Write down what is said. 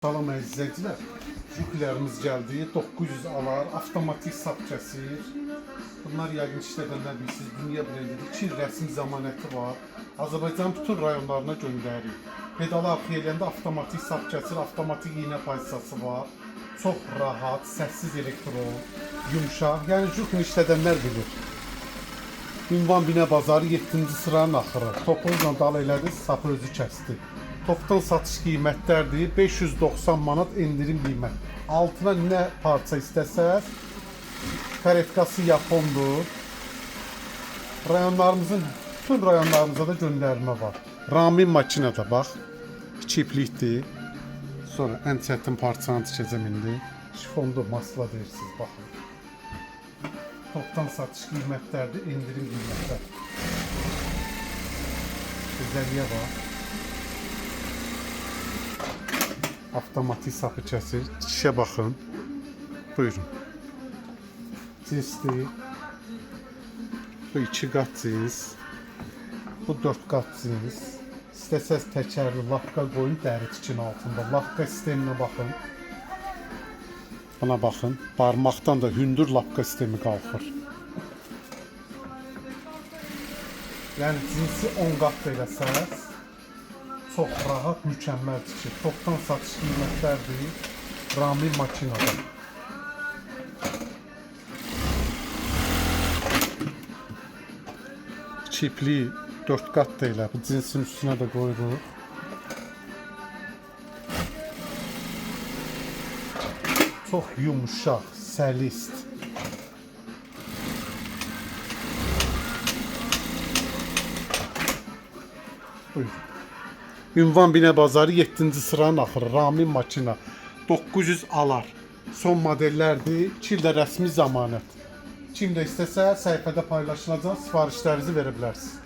Salam əziz izləyicilər. Juklərimiz gəldi. 900 alar, avtomatik sap kəsir. Bunlar yəqin işlədənlər bilirsiniz, dünya brendidir. 2 il rəsmi zəmanəti var. Azərbaycanın bütün rayonlarına göndəririk. Pedalı arxaya eləyəndə avtomatik sap kəsir, avtomatik iynə pozisiyası var. Çox rahat, səssiz elektron, yumşaq. Yəni Jukni işlədənlər bilir. Ünvan Binə Bazarı 7-ci sıranın axırı. Topuzla dal elədi, sapı özü kəsdi. Topdan satış qiymətlərdir. 590 manat endirim qiymət. Altına nə parça istəsəz, karetkası yapondur. Rayonlarımızın bütün rayonlarımıza da göndərmə var. Ramin makinada bax. İki iplikdir. Sonra ən çətin parçanı tikəcəm indi. Şifondur, masla deyirsiniz, baxın. Topdan satış qiymətlərdir, endirim qiymətlər. Gözəlliyə bax. Avtomatik sapı kəsir. Tikişə baxın. Buyurun. Cinsdir. Bu iki qat cins. Bu dörd qat cins. İstəsəz təkərli lapka qoyun dəri tikin altında. Lapka sisteminə baxın. Buna baxın. Barmaqdan da hündür lapka sistemi qalxır. Yəni cinsi 10 qat da eləsəz çox rahat, mükəmməl tikir. Topdan satış qiymətlərdir. Rami makinada. Çipli 4 qat da elə. Bu cinsin üstünə də qoyuruq. Çox yumşaq, səlist. Buyurun. Ünvan Binə Bazarı 7-ci sıranın axırı Ramin makina 900 alar. Son modellərdir. 2 ildə rəsmi zəmanət. Kim də istəsə səhifədə paylaşılacaq, sifarişlərinizi verə bilərsiniz.